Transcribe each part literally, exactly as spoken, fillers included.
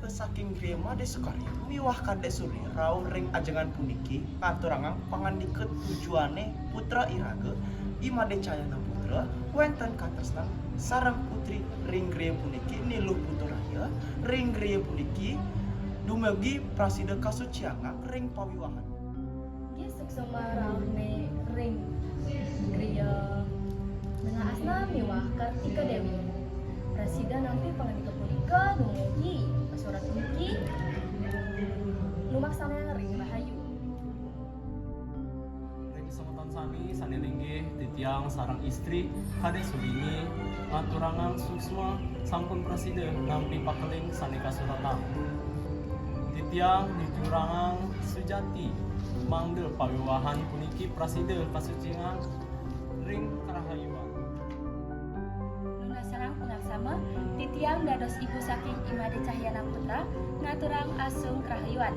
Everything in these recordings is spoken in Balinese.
Saking griya Madé Sukarya miwah Kadék Surya rauh ring ajengan puniki ngaturangang pangandika tujuané putra iraga, I Madé Cahyana Putra, wénten katresnan sareng putri ring griya puniki Niluh Putraya, ring griya puniki dumugi prasida kasuciangang ring pawiwahan. Nggih, suksma rauhné ring griya Nengah Asna miwah Kartika Déwi. Prasida nampi pangandika punika dumugi pasurat puniki lumaksana ring rahayu. Ring semeton sami sané linggih, titiang sareng istri Kadék Surini ngaturangang suksma sampun prasida nampi pakeling sané kasuratang. Titiang nyujurangang sujati mangda pawiwahan puniki prasida kasuciang ring karahayuan. Nunas sareng pangaksama, titiang dados ibu saking I Madé Cahyana Putra ngaturang asung karahayuan.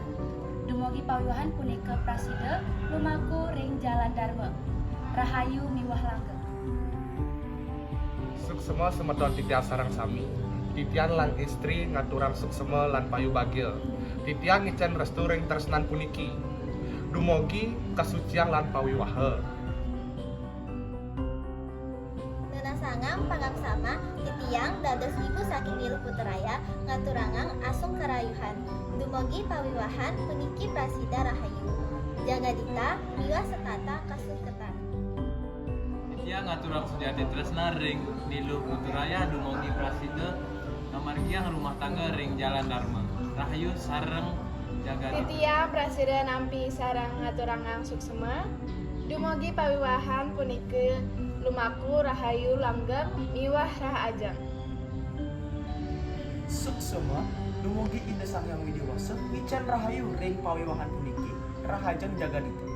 Dumugi pawiwahan punika prasida lumaku ring jalan Dharma. Rahayu miwah langgeng. Suksma semeton titiang sareng sami. Titiang lan istri ngaturang suksma lan payu bagia. Titiang ngicén restu ring tresnan puniki. Dumugi kasuciang lan pawiwaha. Nunas sareng pangaksama, titiang dados ibu saking Niluh Putraya ngaturangang asung karahayuan. Dumugi pawiwahan puniki prasida rahayu. Jagadhita miwah setata kasugatan. Titiang ngaturang sujati tresna ring Niluh Putraya dumugi prasida ngamargiang rumah tangga ring jalan Dharma. Rahayu sareng jagadhita. Titiang prasida nampi sareng ngaturangang suksma. Dumugi pawiwahan punika lumaku rahayu langgeng miwah rahajeng. Suksma dumugi Ida Sang Hyang Widhi Wasa ngicén rahayu ring pawiwahan puniki. Rahajeng jagadhita.